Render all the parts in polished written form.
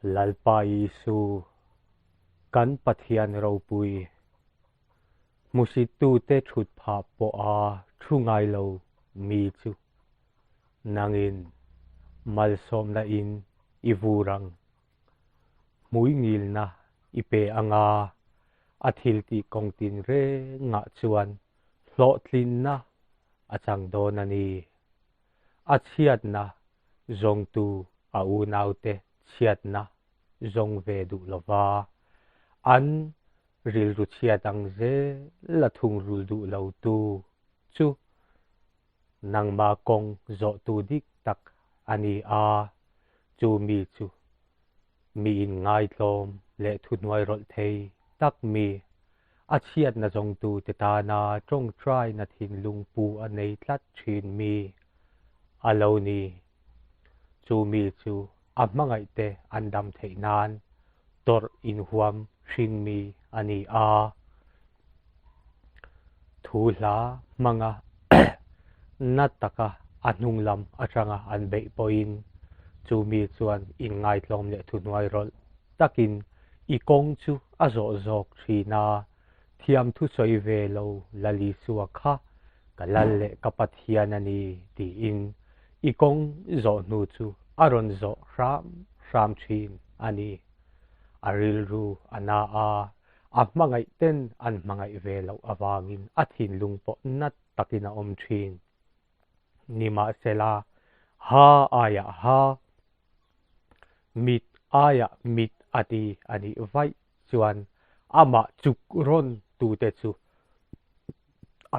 Lalpa Isu, kan Pathian ropui, hmusittute thut phah pawha thu ngai lo mi chu nangin malsawmna in i vur ang. Hmuingilna i pe anga a thiltih kawng tinrengah chuan hlawhtlinna a chang dawn a ni. A chhiatna zawngtu a unaute chhiatna zawng ve duh lova, an rilru chhiat ang zel a thungrul duh lotu chu nangma kawng zawhtu dik tak a ni a, chu mi chu mi inngaitlawm leh thuhnuai rawlh thei tak mi, a chhiatna zawngtute tana tawngtaina thinlung pu a nei tlat thin mi a lo ni. Chu mi chu a hmangaihte an dam theih nan tawrh inhuam hring mi a ni a. Thu hla hmanga na taka a hnung lam atanga an beih pawhin chu mi chuan inngaitlawm leh thuhnuai rawlh takin i kawng chu a zawh zawk thin a, thiam thusawi ve lo Lalisua kha ka lal leh ka Pathian a ni tiin i kawng zawh hnu chu a rawn zawh hram hram thin a ni. A rilru a na a, a hmangaih ten an hmangaih ve loh avangin a thinlung pawh nat takin a awm thin. Nimahsela, ha aiah ha, mit aiah mit a ti a nih vaih chuan amah chuk rawn tute chu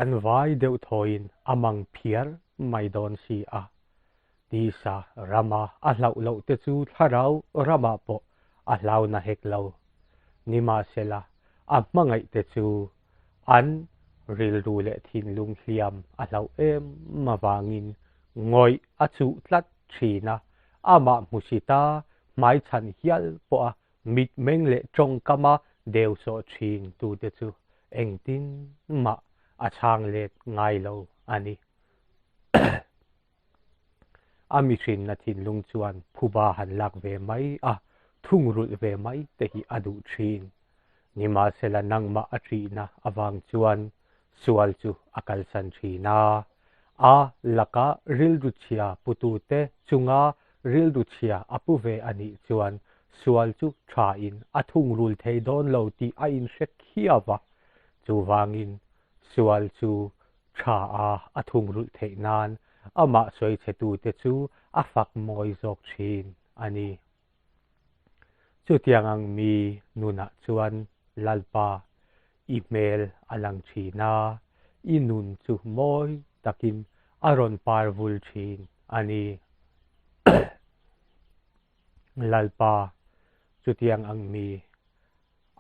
an vai deuh thawiin a mang phiar mai dawn si a. Tisa rama a hlauh loh te chu thlarau ramah pawh a hlau na hek lo. Nimahsela, a hmangaih te chu an rilru leh thinlung hliam a hlauh em avangin ngawih a chuh tlat thin a, amah hmusita hmaichhan hial pawha mitmeng leh tawngkama deusawh thin tute chu engtin mah a chhang let ngai lo a ni. A mihrinna thinlung chuan phuba han lak ve mai a, thungrulh ve mai te hi a duh thin. Nimahsela nangmah a ṭihna avang chuan sual chu a kalsan thin a. A laka rilru chhia putute chunga rilru chhia a pu ve a nih chuan sual chu ṭhain a thungrul thei dawn lo tih a inhre khiau va. Chuvangin sual chu tha a a thungrulh theih nan amah sawichhetute chu a fak mawi zawk thin a ni. Chutiang ang mi nunah chuan Lalpa i hmel a lang thin a, i nun chu mawi takin a rawn par vul thin a ni. Lalpa, chutiang ang mi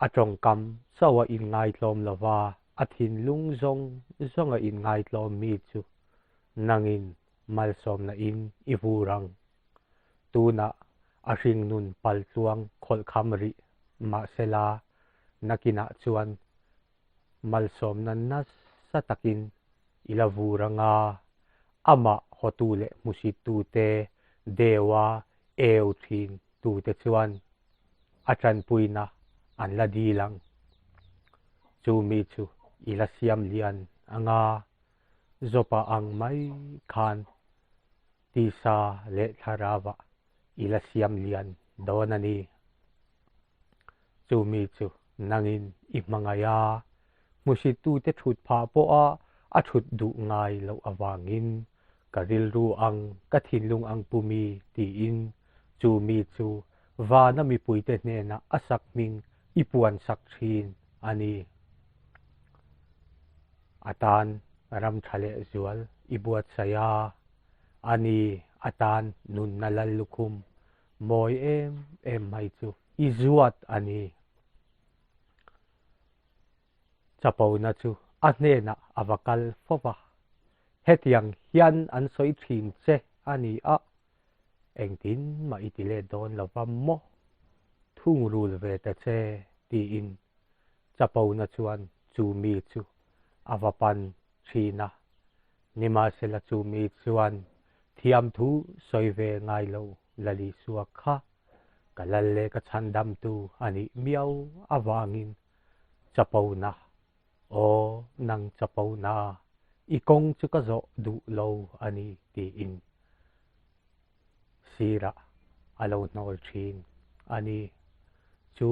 A tawngkam chauh a inngaitlawm lo va, a thinlung zawng zawng a inngaitlawm mi chu nangin malsawmna in i vur ang. Tunah a hringnun paltluang khawlhkham rih mahsela nakinah chuan malsawmna nasa takin i la vur ang a, amah hawtu leh hmusittute deua eu thin tute chuan a tanpuina an la dil ang. Chu mi chu i la siam lian anga Jopa ang mai khan tisa leh thlarauah i la siam lian dawn a ni. Chu mi chu nangin i hmangaih a, hmusittute thut phah pawha a thut duh ngai loh avangin ka rilru ang, ka thinlung ang pu mi tiin chu mi chu vana mipuite hnenah a sak hming i puan sak thin a ni. A tan ram tha leh zual i buatsaih a, a ni a tan nunna lal lukhum mawi em em mai chu i zuat a ni. Chapona chu a hnenah a va kal fo va, Hetiang hian an sawi thin che a ni a, engtin mah i ti let dawn lo va maw? Thungrul ve ta che, tiin Chapona chuan chu mi chu a va pan thin a. Nimahsela chu mi chuan thiamthu sawi ve ngai lo Lalisua kha. Ka lal leh ka chhandamtu a nih miau avangin chapona, aw nang chapona, i kawng chu ka zawh duh lo a ni tiin sirah a lo hnawl thin a ni. Chu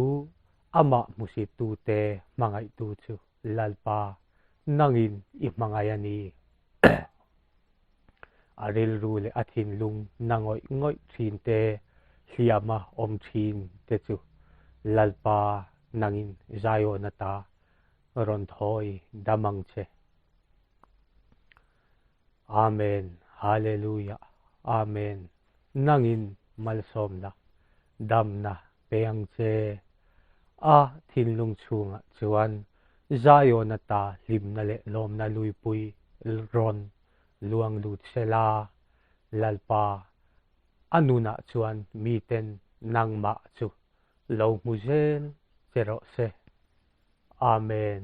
amah hmusittute hmangaihtu chu Lalpa nangin i hmangaih a ni. A rilru leh a thinlung na ngawih ngawih thin te, hliama awm thin te chu Lalpa nangin Zion ata rawn thawi dam ang che. Amen Hallelujah Amen nangin malsawmna damna pe ang che. A thinlung chhungah chuan Zion ata hlimna leh lawmna luipui rawn luang lut sela, Lalpa, a nunah chuan miten nangmah chu lo hmu zel che rawh se. Amen.